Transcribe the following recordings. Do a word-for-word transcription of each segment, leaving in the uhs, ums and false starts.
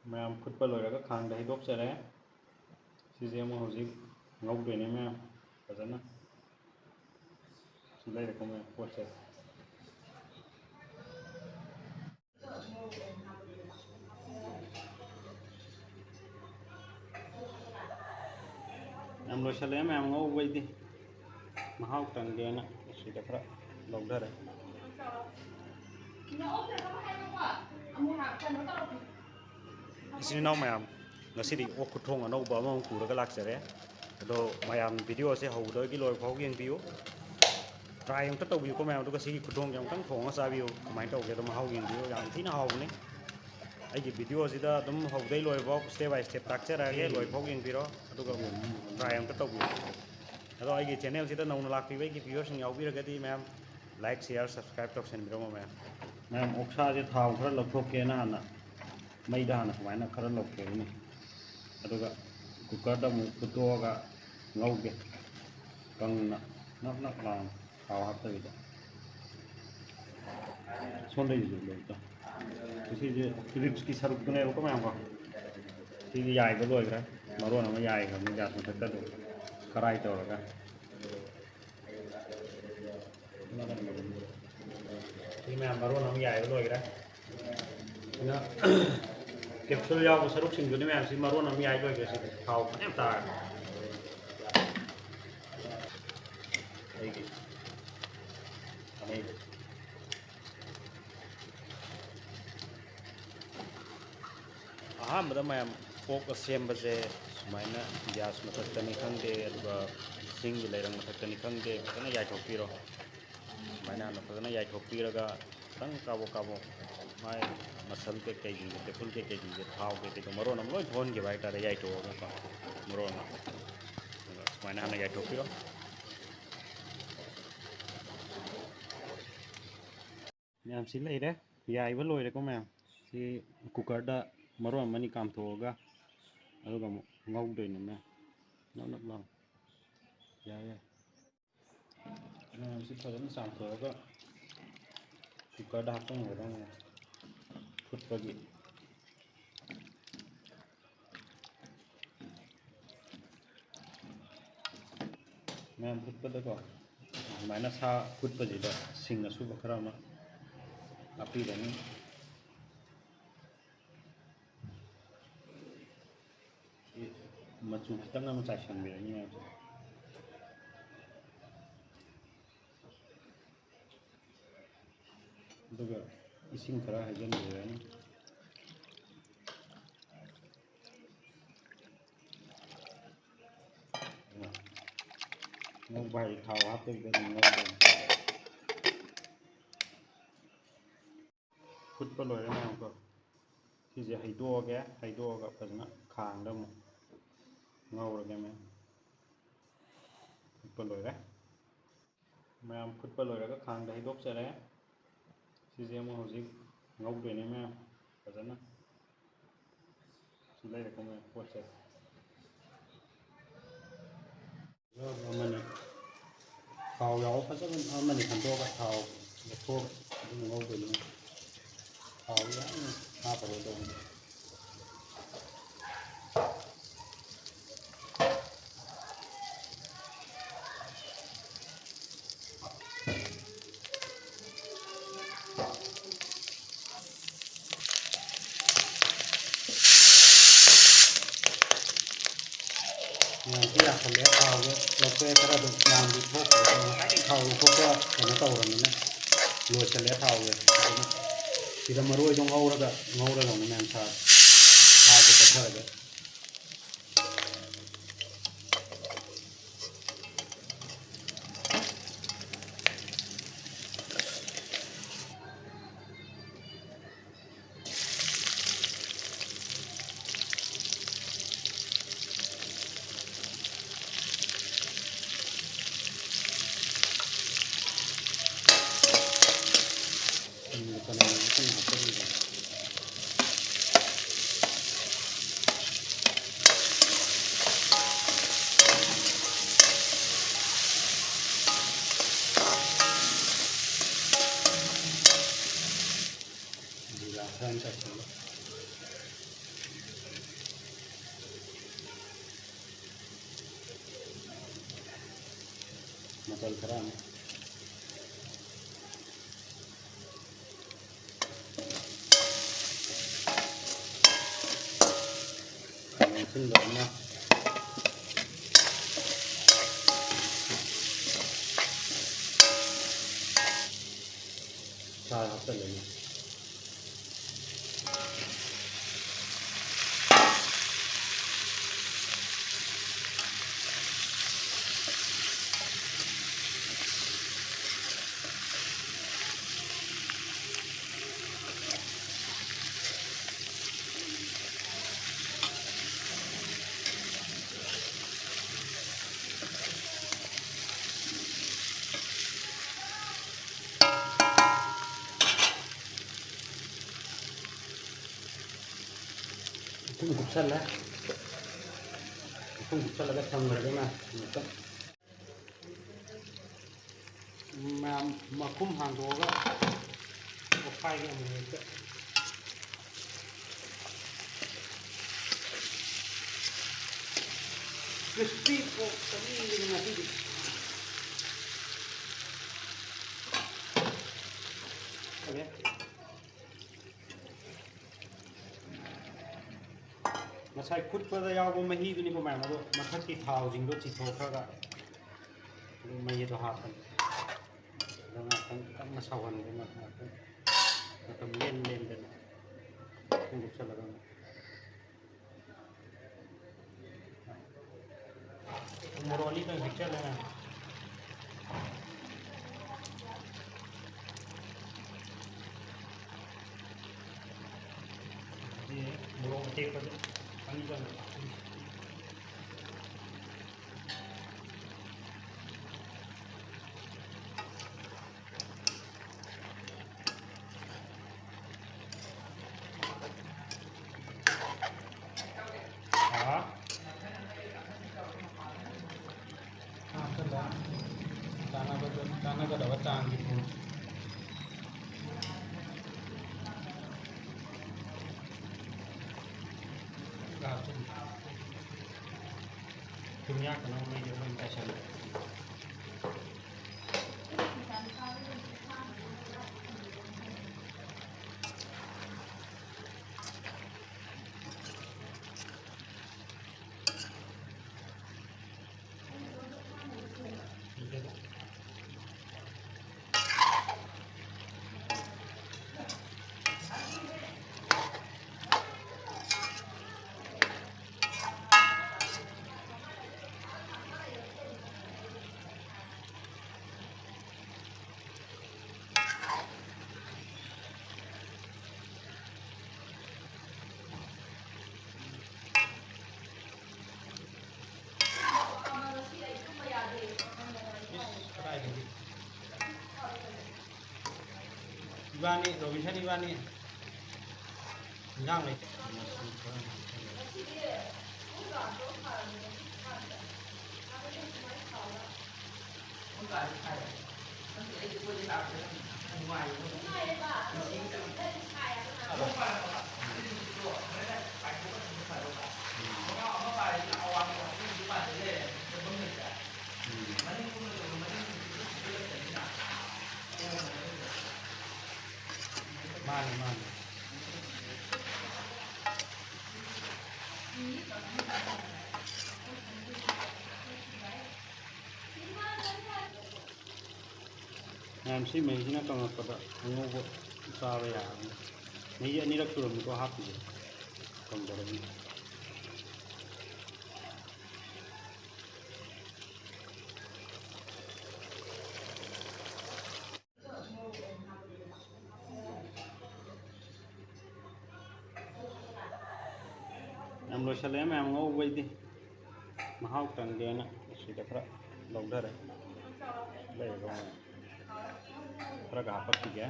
ꯃꯌꯥꯝ ꯐꯨꯠꯄ ꯂꯣꯏꯔꯒ ꯈꯥꯡꯗ ꯍꯩꯗꯣꯛꯆꯔꯦ꯫ ꯁꯤꯁꯦ ꯑꯃꯨꯛ ꯍꯧꯖꯤꯛ ꯉꯧꯗꯣꯏꯅꯦ ꯃꯌꯥꯝ, ꯐꯖꯅ꯫ ꯁꯤ ꯂꯩꯔꯦꯀꯣ ꯃꯌꯥꯝ, ꯄꯣꯠꯁꯦ꯫ ꯌꯥꯝ ꯂꯣꯏꯁꯤꯜꯂꯛꯑꯦ ꯃꯌꯥꯝ ꯉꯧꯕꯩꯗꯤ꯫ ꯃꯍꯥꯎ ꯇꯪꯒꯦꯅ ꯁꯤꯗ ꯈꯔ ꯂꯧꯊꯔꯦ꯫ ꯏꯆꯤꯟ ꯏꯅꯥꯎ ꯃꯌꯥꯝ, ꯉꯁꯤꯗꯤ ꯑꯣꯛ ꯈꯨꯊꯣꯡ ꯑꯅꯧꯕ ꯑꯃꯃꯨꯛ ꯄꯨꯔꯒ ꯂꯥꯛꯆꯔꯦ꯫ ꯑꯗꯣ ꯃꯌꯥꯝ video ꯑꯁꯦ ꯍꯧꯕꯗꯒꯤ ꯂꯣꯏꯕ ꯐꯥꯎ ꯌꯦꯡꯕꯤꯌꯨ꯫ Try ꯑꯝꯇ ꯇꯧꯕꯤꯌꯨꯀꯣ ꯃꯌꯥꯝ꯫ ꯑꯗꯨꯒ ꯁꯤꯒꯤ ꯈꯨꯊꯣꯡꯁꯦ ꯑꯃꯨꯛꯇꯪ ꯊꯣꯡꯉꯒ ꯆꯥꯕꯤꯌꯨ, ꯀꯃꯥꯏꯅ ꯇꯧꯒꯦꯗꯣ ꯃꯍꯥꯎ ꯌꯦꯡꯕꯤꯌꯨ꯫ ꯌꯥꯝ ꯊꯤꯅ ꯍꯥꯎꯕꯅꯤ꯫ ꯑꯩꯒꯤ video ꯑꯁꯤꯗ ꯑꯗꯨꯝ ꯍꯧꯕꯗꯒꯤ ꯂꯣꯏꯕ ꯐꯥꯎ step by step ꯇꯥꯛꯆꯔꯛꯑꯒꯦ꯫ ꯂꯣꯏꯕ ꯐꯥꯎ ꯌꯦꯡꯕꯤꯔꯣ, ꯑꯗꯨꯒ try ꯑꯝꯇ ꯇꯧꯕꯤꯌꯨ꯫ ꯑꯗꯣ ꯑꯩꯒꯤ channel ꯁꯤꯗ ꯅꯧꯅ ꯂꯥꯛꯄꯤꯕ ꯑꯩꯒꯤ viewer ꯁꯤꯡ ꯌꯥꯎꯕꯤꯔꯒꯗꯤ ꯃꯌꯥꯝ like, share, subscribe ꯇꯧꯁꯟꯕꯤꯔꯝꯃꯣ ꯃꯌꯥꯝ꯫ ꯃꯌꯥꯝ ꯑꯣꯛꯁꯥꯁꯦ ꯊꯥꯎ ꯈꯔ ꯂꯧꯊꯣꯛꯀꯦꯅ ꯍꯥꯟꯅ ꯃꯩꯗ ꯍꯥꯟꯅ ꯁꯨꯃꯥꯏꯅ ꯈꯔ ꯂꯧꯊꯣꯛꯑꯅꯤ꯫ ꯑꯗꯨꯒ cooker ꯗ ꯑꯃꯨꯛ ꯐꯨꯠꯇꯣꯛꯑꯒ ꯉꯧꯒꯦ꯫ ꯀꯪꯅ ꯅꯞ ꯅꯞ ꯂꯥꯎꯅ ꯊꯥꯎ ꯍꯥꯞꯇꯕꯤꯗ꯫ ꯁꯣꯝꯗꯒꯤꯁꯨ ꯂꯧꯗꯣ꯫ ꯁꯤꯁꯦ ribs ꯀꯤ ꯁꯔꯨꯛꯇꯨꯅꯦꯕꯀꯣ ꯃꯌꯥꯝꯀꯣ꯫ ꯁꯤꯗꯤ ꯌꯥꯏꯕ ꯂꯣꯏꯈ꯭ꯔꯦ꯫ ꯃꯔꯣꯟ ꯑꯃ ꯌꯥꯏꯈ꯭ꯔꯕꯅꯤ gas ꯃꯊꯛꯇ ꯑꯗꯨꯝ꯫ ꯀꯔꯥꯏ ꯇꯧꯔꯒ꯫ ꯁꯤ ꯃꯌꯥꯝ ꯃꯔꯣꯟ ꯑꯃ ꯌꯥꯏꯕ ꯂꯣꯏꯈ꯭ꯔꯦ꯫ ꯁꯤꯅ capsule ꯌꯥꯎꯕ ꯁꯔꯨꯛꯁꯤꯡꯗꯨꯅꯤ ꯃꯌꯥꯝꯁꯤ ꯃꯔꯣꯟ ꯑꯃ ꯌꯥꯏ ꯂꯣꯏꯈ꯭ꯔꯦ꯫ ꯁꯤꯗꯤ ꯊꯥꯎ ꯐꯅꯌꯥꯝ ꯇꯥꯔꯦ꯫ ꯑꯩꯒꯤ ꯑꯅꯩꯕ꯫ ꯑꯍꯥꯟꯕꯗ ꯃꯌꯥꯝ ꯑꯣꯛ ꯑꯁꯦꯝꯕꯁꯦ ꯁꯨꯃꯥꯏꯅ gas ꯃꯊꯛꯇꯅꯤ ꯈꯪꯗꯦ, ꯑꯗꯨꯒ ꯁꯤꯡꯒꯤ ꯂꯩꯔꯪ ꯃꯊꯛꯇꯅꯤ ꯈꯪꯗꯦ, ꯐꯖꯅ ꯌꯥꯏꯊꯣꯛꯄꯤꯔꯣ꯫ ꯁꯨꯃꯥꯏꯅ ꯍꯥꯟꯅ ꯐꯖꯅ ꯌꯥꯏꯊꯣꯛꯄꯤꯔꯒ ꯈꯤꯇꯪ ꯀꯥꯕꯣꯛ ꯀꯥꯕꯣꯛ ꯃꯥꯏ muscle ꯀꯩꯀꯩꯁꯤꯡꯁꯦ, ꯇꯦꯐꯨꯜ ꯀꯩꯀꯩꯁꯤꯡꯁꯦ, ꯊꯥꯎ ꯀꯩꯀꯩꯗꯣ ꯃꯔꯣꯟ ꯑꯃ ꯂꯣꯏ ꯊꯣꯛꯍꯟꯈꯤꯕ ꯍꯥꯏꯇꯥꯔꯦ, ꯌꯥꯏꯊꯣꯛꯑꯒꯀꯣ ꯃꯔꯣꯟ ꯑꯃ꯫ ꯑꯗꯨꯒ ꯁꯨꯃꯥꯏꯅ ꯍꯥꯟꯅ ꯌꯥꯏꯊꯣꯛꯄꯤꯔꯣ꯫ ꯃꯌꯥꯝ ꯁꯤ ꯂꯩꯔꯦ, ꯌꯥꯏꯕ ꯂꯣꯏꯔꯦꯀꯣ ꯃꯌꯥꯝ꯫ ꯁꯤ cooker ꯗ ꯃꯔꯣꯟ ꯑꯃꯅꯤ ꯀꯥꯝꯊꯣꯛꯑꯒ ꯑꯗꯨꯒ ꯑꯃꯨꯛ ꯉꯧꯗꯣꯏꯅꯦ ꯃꯌꯥꯝ꯫ ꯅꯞ ꯅꯞ ꯂꯥꯎ꯫ ꯌꯥꯏ, ꯌꯥꯏ꯫ ꯃꯌꯥꯝꯁꯤ ꯐꯖꯅ ꯆꯥꯝꯊꯣꯛꯑꯒ cooker ꯗ ꯍꯥꯞꯆꯤꯟꯒꯗꯕꯅꯦ ꯐꯨꯠꯄꯒꯤ꯫ ꯃꯌꯥꯝ ꯐꯨꯠꯄꯗꯀꯣ, ꯑꯗꯨꯃꯥꯏꯅ ꯁꯥ ꯐꯨꯠꯄꯁꯤꯗ ꯁꯤꯡ ꯑꯁꯨꯕ ꯈꯔ ꯑꯃ ꯍꯥꯞꯄꯤꯔꯅꯤ꯫ ꯃꯆꯨ ꯈꯤꯇꯪ ꯑꯃ ꯆꯥꯏꯁꯤꯟꯕꯤꯔꯅꯤ ꯃꯌꯥꯝꯁꯦ꯫ ꯑꯗꯨꯒ ꯏꯁꯤꯡ ꯈꯔ ꯍꯩꯖꯤꯟꯕꯤꯔꯅꯤ꯫ ꯉꯧꯕ ꯍꯥꯏꯗꯤ ꯊꯥꯎ ꯍꯥꯞꯇꯕꯤꯗ ꯑꯗꯨꯝ ꯉꯧꯕ꯫ ꯐꯨꯠꯄ ꯂꯣꯏꯔꯦ ꯃꯌꯥꯝꯀꯣ꯫ ꯁꯤꯁꯦ ꯍꯩꯗꯣꯛꯑꯒꯦ, ꯍꯩꯗꯣꯛꯑꯒ ꯐꯖꯅ ꯈꯥꯡꯗ ꯑꯃꯨꯛ ꯉꯧꯔꯒꯦ ꯃꯌꯥꯝ꯫ ꯐꯨꯠꯄ ꯂꯣꯏꯔꯦ꯫ ꯃꯌꯥꯝ ꯐꯨꯠꯄ ꯂꯣꯏꯔꯒ ꯈꯥꯡꯗ ꯍꯩꯗꯣꯛꯆꯔꯦ꯫ ꯁꯤꯁꯦ ꯑꯃꯨꯛ ꯍꯧꯖꯤꯛ ꯉꯧꯗꯣꯏꯅꯦ ꯃꯌꯥꯝ ꯐꯖꯅ꯫ ꯁꯤ ꯂꯩꯔꯦꯀꯣ ꯃꯌꯥꯝ ꯄꯣꯠꯁꯦ꯫ ꯑꯃꯅꯤ ꯊꯥꯎ ꯌꯥꯎꯕ ꯐꯖꯕ ꯑꯃꯅꯤ ꯈꯟꯗꯣꯛꯑꯒ ꯊꯥꯎ ꯂꯧꯊꯣꯛꯑꯒ ꯑꯗꯨꯝ ꯉꯧꯗꯣꯏꯅꯤ꯫ ꯊꯥꯎ ꯌꯥꯝꯅ ꯍꯥꯞꯄꯔꯣꯏꯗꯧꯕꯅꯤ꯫ ꯃꯌꯥꯝꯁꯤ ꯌꯥꯝꯈꯠꯂꯦ, ꯊꯥꯎꯁꯦ ꯂꯧꯊꯣꯛꯑꯦ, ꯈꯔ ꯑꯗꯨꯝ ꯌꯥꯝꯗꯤ ꯊꯣꯛꯈ꯭ꯔꯦ꯫ ꯉꯁꯥꯏꯗꯤ ꯊꯥꯎ ꯂꯧꯊꯣꯛꯄ ꯀꯩꯅꯣ ꯇꯧꯔꯕꯅꯤꯅ ꯂꯣꯏꯁꯤꯜꯂꯦ ꯊꯥꯎꯁꯦ꯫ ꯑꯗꯨꯅ ꯁꯤꯗ ꯃꯔꯣꯏꯗꯣ ꯉꯧꯔꯒ, ꯉꯧꯔꯒ ꯑꯃꯨꯛ ꯃꯌꯥꯝ ꯊꯥ-, ꯊꯥꯎꯁꯦ ꯀꯠꯊꯔꯒꯦ꯫ ꯁꯤꯡꯒ ꯆꯅꯝꯒꯁꯦ ꯄꯨꯟꯅ ꯍꯥꯞꯆꯤꯜꯂꯒ ꯃꯆꯜ ꯈꯔ ꯑꯃ꯫ ꯈꯥꯃꯦꯟ ꯑꯁꯤꯟꯕ ꯑꯃ꯫ ꯁꯥ ꯍꯥꯞꯆꯜꯂꯅꯤ꯫ ꯏꯁꯤꯡ ꯀꯨꯞꯁꯜꯂꯦ꯫ ꯏꯁꯤꯡ ꯀꯨꯞꯁꯜꯂꯒ ꯊꯝꯈ꯭ꯔꯒꯦ ꯃꯥ ꯉꯥꯛꯇꯪ꯫ ꯃꯌꯥꯝ ꯃꯈꯨꯝ ꯍꯥꯡꯗꯣꯛꯑꯒ ꯑꯣꯠꯈꯥꯏꯒꯦ ꯑꯃꯨꯛ ꯍꯦꯛꯇ꯫ Crispy pork ꯆꯥꯅꯤꯡꯕꯅꯤ ꯉꯁꯤꯗꯤ꯫ Okay꯫ ꯉꯁꯥꯏ ꯐꯨꯠꯄꯗ ꯌꯥꯎꯕ ꯃꯍꯤꯗꯨꯅꯤꯀꯣ ꯃꯌꯥꯝ, ꯑꯗꯣ ꯃꯊꯛꯀꯤ ꯊꯥꯎꯁꯤꯡꯗꯣ ꯆꯤꯊꯣꯛꯈ꯭ꯔꯒ ꯑꯗꯨꯝ ꯃꯍꯤꯗꯣ ꯍꯥꯞꯄꯅꯤ꯫ ꯑꯗꯣ ꯉꯥꯛꯇꯪ ꯀꯟꯅ ꯁꯧꯍꯟꯒꯦ, ꯉꯥꯛꯇꯪ ꯃꯇꯝ ꯂꯦꯟ ꯂꯦꯟꯗꯅ ꯏꯁꯤꯡ ꯂꯨꯞꯁꯜꯂꯒ ꯑꯃꯨꯛ꯫ ꯃꯣꯔꯣꯛ ꯑꯅꯤꯗꯪ ꯍꯦꯛꯆꯜꯂꯦ꯫ ꯑꯗꯒꯤ ꯃꯣꯔꯣꯛ ꯑꯇꯦꯛꯄꯗꯣ ꯑꯅꯤꯗꯪ ꯍꯥꯞꯆꯤꯟꯕ꯫ ꯍꯥ? ꯍꯥꯞꯆꯜꯂꯦ꯫ ꯆꯥꯅꯕꯗ, ꯆꯥꯅꯒꯗꯕ ꯆꯥꯡꯒꯤ ꯊꯨꯝ꯫ ꯊꯨꯝ ꯌꯥꯛꯇꯅꯕ ꯃꯩꯗ ꯂꯣꯏ ꯆꯥꯏꯁꯜꯂꯦ꯫ ꯏꯕꯥꯅꯤ, ꯔꯣꯕꯤꯟꯁꯟ ꯏꯕꯥꯅꯤ ꯏꯟꯖꯥꯡ ꯂꯩꯇꯦ꯫ ꯃꯥꯅꯤ, ꯃꯥꯅꯤ꯫ ꯃꯌꯥꯝ, ꯁꯤ ꯃꯍꯤꯁꯤꯅ ꯀꯪꯉꯛꯄꯗ ꯑꯉꯧꯕ ꯆꯥꯕ ꯌꯥꯔꯅꯤ꯫ ꯃꯍꯤ ꯑꯅꯤꯔꯛ ꯁꯨꯔꯝꯃꯤꯀꯣ ꯍꯥꯞꯄꯤꯁꯦ, ꯀꯪꯗꯔꯅꯤ꯫ ꯌꯥꯝ ꯂꯣꯏꯁꯤꯜꯂꯛꯑꯦ ꯃꯌꯥꯝ ꯉꯧꯕꯩꯗꯤ꯫ ꯃꯍꯥꯎ ꯇꯪꯒꯦꯅ ꯑꯁꯤꯗ ꯈꯔ ꯂꯧꯊꯔꯦ꯫ ꯂꯩꯔꯒ ꯈꯔꯒ ꯍꯥꯞꯄꯛꯈꯤꯒꯦ꯫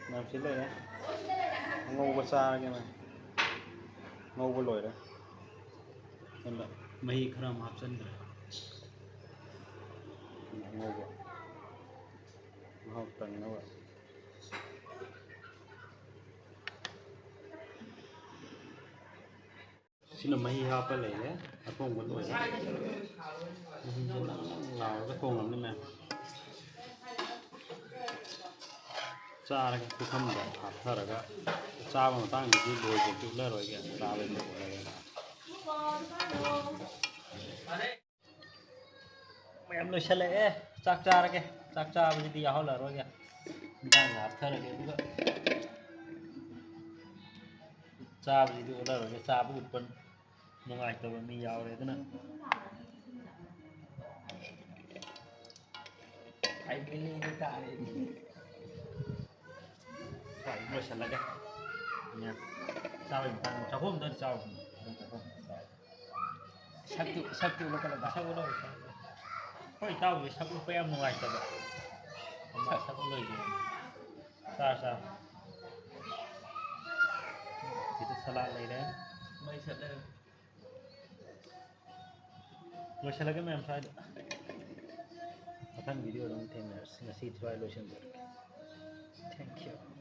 ꯃꯌꯥꯝ ꯁꯤ ꯂꯩꯔꯦ꯫ ꯑꯉꯧꯕ ꯆꯥꯔꯒꯦ ꯃꯌꯥꯝ꯫ ꯉꯧꯕ ꯂꯣꯏꯔꯦ꯫ ꯁꯣꯝꯗ ꯃꯍꯤ ꯈꯔ ꯑꯃ ꯍꯥꯞꯆꯤꯟꯈ꯭ꯔꯦ꯫ ꯑꯉꯧꯕ ꯃꯍꯥꯎ ꯇꯪꯅꯕ꯫ ꯁꯤꯅ ꯃꯍꯤ ꯍꯥꯞꯄ ꯂꯩꯔꯦ꯫ ꯑꯊꯣꯡꯕ ꯂꯣꯏꯔꯦ꯫ ꯃꯍꯤꯁꯦ ꯅꯪ ꯅꯪ ꯂꯥꯎꯔꯒ ꯊꯣꯡꯉꯕꯅꯤ ꯃꯌꯥꯝ꯫ ꯆꯥꯔꯒ ꯄꯨꯈꯝꯗ ꯍꯥꯞꯊꯔꯒ ꯆꯥꯕ ꯃꯇꯥꯡꯗꯗꯤ ꯂꯣꯏꯕ ꯆꯨꯞꯂꯔꯣꯏꯒꯦ꯫ ꯆꯥꯕꯩ ꯃꯇꯝꯗ ꯃꯌꯥꯝ ꯂꯣꯏꯁꯤꯜꯂꯛꯑꯦ꯫ ꯆꯥꯛ ꯆꯥꯔꯒꯦ꯫ ꯆꯥꯛ ꯆꯥꯕꯁꯤꯗꯤ ꯌꯥꯎꯍꯜꯂꯔꯣꯏꯒꯦ꯫ ꯏꯟꯖꯥꯡꯗ ꯍꯥꯞꯊꯔꯒꯦ꯫ ꯑꯗꯨꯒ ꯆꯥꯕꯁꯤꯗꯤ ꯑꯣꯟꯅꯔꯣꯏꯒꯦ꯫ ꯆꯥꯕ ꯎꯠꯄ ꯅꯨꯡꯉꯥꯏꯇꯕ ꯃꯤ ꯌꯥꯎꯔꯦ꯫ ꯑꯗꯨꯅ ꯍꯥꯏꯕꯤꯅꯤꯡꯕ ꯇꯥꯔꯦ꯫ ꯂꯣꯏꯁꯤꯜꯂꯒꯦ꯫ ꯆꯥꯕꯩ ꯃꯇꯥꯡꯗ ꯆꯥꯛꯈꯨꯝ ꯑꯝꯇ ꯆꯥꯎ꯫ ꯆꯥꯛꯈꯨꯝ ꯑꯝꯇ ꯆꯥꯎ꯫ ꯁꯛꯇꯨ, ꯁꯛꯇꯨ ꯎꯠꯂꯛꯀꯅꯨ꯫ ꯁꯛ ꯎꯠꯂꯛꯑꯣꯏ, ꯁꯛ ꯎꯠꯂꯛꯑꯣꯏ꯫ ꯑꯩꯈꯣꯏ ꯏꯇꯥꯎꯁꯦ ꯁꯛ ꯎꯠꯄ ꯌꯥꯝ ꯅꯨꯡꯉꯥꯏꯇꯕ꯫ ꯑꯃ ꯁꯛ ꯎꯠꯂꯣꯏꯒꯦ꯫ ꯆꯥꯔ, ꯆꯥꯔ꯫ ꯁꯤꯗ ꯁꯂꯥꯗ ꯂꯩꯔꯦ꯫ ꯃꯩ ꯁꯠꯂꯦ꯫ ꯂꯣꯏꯁꯤꯜꯂꯒꯦ ꯃꯌꯥꯝ ꯁ꯭ꯋꯥꯏꯗ꯫ ꯃꯊꯪ ꯚꯤꯗꯤꯑꯣꯗ ꯑꯃꯨꯛ ꯊꯦꯡꯅꯔꯁꯤ꯫ ꯉꯁꯤ ꯁ꯭ꯋꯥꯏ ꯂꯣꯏꯁꯤꯟꯖꯔꯒꯦ꯫ Thank you꯫